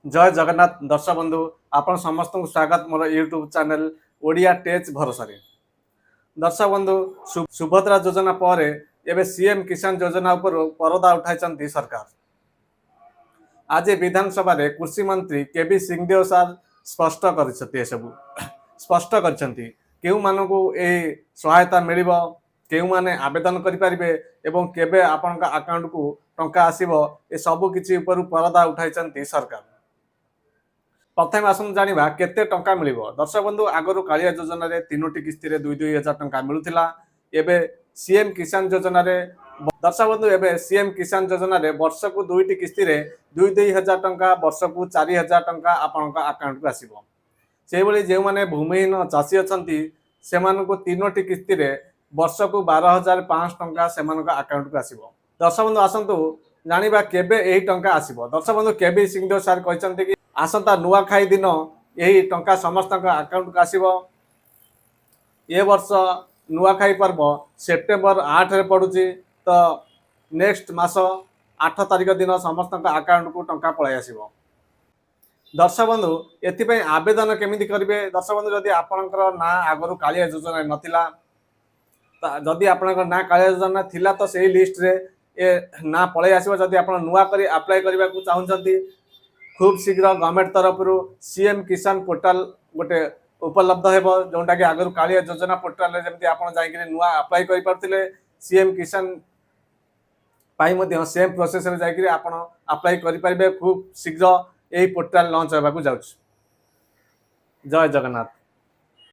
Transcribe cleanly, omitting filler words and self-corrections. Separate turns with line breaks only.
ଜୟ ଜଗନ୍ନାଥ ଦର୍ଶକ ବନ୍ଧୁ, ଆପଣ ସମସ୍ତଙ୍କୁ ସ୍ୱାଗତ ମୋର ୟୁଟ୍ୟୁବ୍ ଚ୍ୟାନେଲ ଓଡ଼ିଆ ଟେକ୍ ଭରସାରେ। ଦର୍ଶକ ବନ୍ଧୁ, ସୁଭଦ୍ରା ଯୋଜନା ପରେ ଏବେ ସିଏମ୍ କିଷାନ ଯୋଜନା ଉପରୁ ପରଦା ଉଠାଇଛନ୍ତି ସରକାର। ଆଜି ବିଧାନସଭାରେ କୃଷି ମନ୍ତ୍ରୀ କେ ଭି ସିଂଦେଓ ସାର୍ ସ୍ପଷ୍ଟ କରିଛନ୍ତି, ଏସବୁ ସ୍ପଷ୍ଟ କରିଛନ୍ତି, କେଉଁମାନଙ୍କୁ ଏହି ସହାୟତା ମିଳିବ, କେଉଁମାନେ ଆବେଦନ କରିପାରିବେ ଏବଂ କେବେ ଆପଣଙ୍କ ଆକାଉଣ୍ଟକୁ ଟଙ୍କା ଆସିବ, ଏସବୁ କିଛି ଉପରୁ ପରଦା ଉଠାଇଛନ୍ତି ସରକାର। ପ୍ରଥମେ ଆସନ୍ତୁ ଜାଣିବା କେତେ ଟଙ୍କା ମିଳିବ। ଦର୍ଶକ ବନ୍ଧୁ, ଆଗରୁ କାଳିଆ ଯୋଜନାରେ ତିନୋଟି କିସ୍ତିରେ 2 2 ହଜାର ଟଙ୍କା ମିଳୁଥିଲା। ଏବେ ସିଏମ୍ କିଷାନ ଯୋଜନାରେ, ଦର୍ଶକ ବନ୍ଧୁ, ଏବେ ସିଏମ୍ କିଷାନ ଯୋଜନାରେ ବର୍ଷକୁ ଦୁଇଟି କିସ୍ତିରେ 2 2 ହଜାର ଟଙ୍କା, ବର୍ଷକୁ 4,000 ଟଙ୍କା ଆପଣଙ୍କ ଆକାଉଣ୍ଟକୁ ଆସିବ। ସେହିଭଳି ଯେଉଁମାନେ ଭୂମିହୀନ ଚାଷୀ ଅଛନ୍ତି, ସେମାନଙ୍କୁ ତିନୋଟି କିସ୍ତିରେ ବର୍ଷକୁ 12,500 ଟଙ୍କା ସେମାନଙ୍କ ଆକାଉଣ୍ଟକୁ ଆସିବ। ଦର୍ଶକ ବନ୍ଧୁ, ଆସନ୍ତୁ ଜାଣିବା କେବେ ଏହି ଟଙ୍କା ଆସିବ। ଦର୍ଶକ ବନ୍ଧୁ, କେ ଭି ସିଂଦେଓ ସାର୍ କହିଛନ୍ତି କି ଆସନ୍ତା ନୂଆଖାଇ ଦିନ ଏହି ଟଙ୍କା ସମସ୍ତଙ୍କ ଆକାଉଣ୍ଟକୁ ଆସିବ। ଏ ବର୍ଷ ନୂଆଖାଇ ପର୍ବ ସେପ୍ଟେମ୍ବର 8ରେ ପଡ଼ୁଛି, ତ ନେକ୍ସଟ ମାସ 8 ତାରିଖ ଦିନ ସମସ୍ତଙ୍କ ଆକାଉଣ୍ଟକୁ ଟଙ୍କା ପଳାଇ ଆସିବ। ଦର୍ଶକ ବନ୍ଧୁ, ଏଥିପାଇଁ ଆବେଦନ କେମିତି କରିବେ? ଦର୍ଶକ ବନ୍ଧୁ, ଯଦି ଆପଣଙ୍କର ନାଁ ଆଗରୁ କାଳିଆ ଯୋଜନାରେ ନଥିଲା, ଯଦି ଆପଣଙ୍କ ନାଁ କାଳିଆ ଯୋଜନା ଥିଲା, ତ ସେଇ ଲିଷ୍ଟରେ ଏ ନାଁ ପଳାଇ ଆସିବ। ଯଦି ଆପଣ ନୂଆ କରି ଆପ୍ଲାଏ କରିବାକୁ ଚାହୁଁଛନ୍ତି, ଖୁବ୍ ଶୀଘ୍ର ଗଭର୍ଣ୍ଣମେଣ୍ଟ ତରଫରୁ ସିଏମ୍ କିଷାନ ପୋର୍ଟାଲ ଗୋଟେ ଉପଲବ୍ଧ ହେବ, ଯେଉଁଟାକି ଆଗରୁ କାଳିଆ ଯୋଜନା ପୋର୍ଟାଲରେ ଯେମିତି ଆପଣ ଯାଇକିରି ନୂଆ ଆପ୍ଲାଏ କରିପାରୁଥିଲେ, ସିଏମ୍ କିଷାନ ପାଇଁ ମଧ୍ୟ ସେମ୍ ପ୍ରୋସେସରେ ଯାଇକିରି ଆପଣ ଆପ୍ଲାଏ କରିପାରିବେ। ଖୁବ୍ ଶୀଘ୍ର ଏହି ପୋର୍ଟାଲ ଲଞ୍ଚ ହେବାକୁ ଯାଉଛି। ଜୟ ଜଗନ୍ନାଥ।